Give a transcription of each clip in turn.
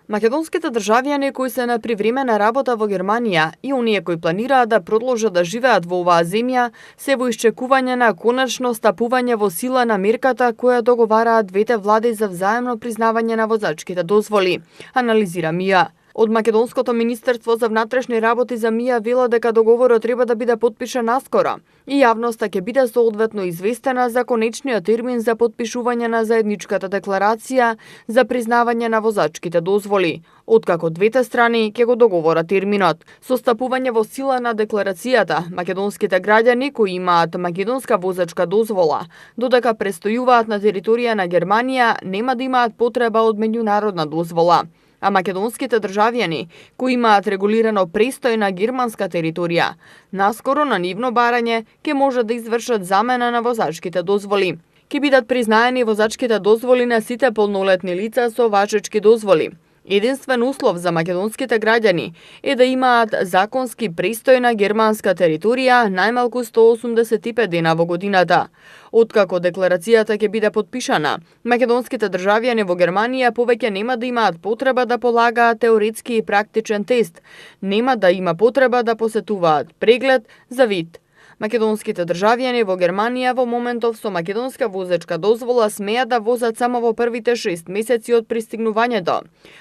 Македонските државјани кои се на привремена работа во Германија и оние кои планираат да продолжат да живеат во оваа земја се во исчекување на конечно стапување во сила на мерката која договараат двете влади за взаемно признавање на возачките дозволи, анализира МИА. Од Македонското министерство за внатрешни работи за МИА вело дека договорот треба да биде потпишан наскоро и јавноста ќе биде соодветно известена за конечниот термин за потпишување на заедничката декларација за признавање на возачките дозволи, откако двете страни ќе го договорат терминот. Со стапување во сила на декларацијата, македонските граѓани кои имаат македонска возачка дозвола, додека престојуваат на територија на Германија, нема да имаат потреба од меѓународна дозвола. А македонските државјани, кои имаат регулирано престој на германска територија, наскоро на нивно барање ќе можат да извршат замена на возачките дозволи. Ќе бидат признаени возачките дозволи на сите полнолетни лица со важечки дозволи. Единствен услов за македонските граѓани е да имаат законски престој на германска територија најмалку 185 дена во годината. Откако декларацијата ќе биде потпишана, македонските државјани во Германија повеќе нема да имаат потреба да полагаат теоретски и практичен тест, нема да има потреба да посетуваат преглед за вид. Македонските државјани во Германија во моментов со македонска возачка дозвола смеат да возат само во првите 6 месеци од пристигнувањето.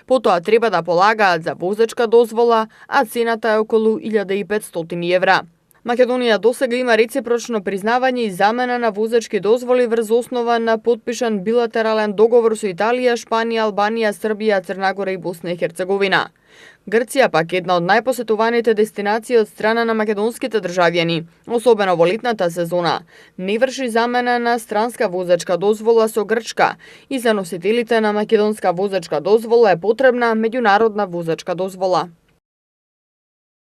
Потоа треба да полагаат за возачка дозвола, а цената е околу 1500 евра. Македонија досега има реципрочно признавање и замена на возачки дозволи врз основа на потпишан билатерален договор со Италија, Шпанија, Албанија, Србија, Црна Гора и Босна и Херцеговина. Грција пак една од најпосетуваните дестинации од страна на македонските државјани, особено во летната сезона, не врши замена на странска возачка дозвола со Грчка и за носителите на македонска возачка дозвола е потребна меѓународна возачка дозвола.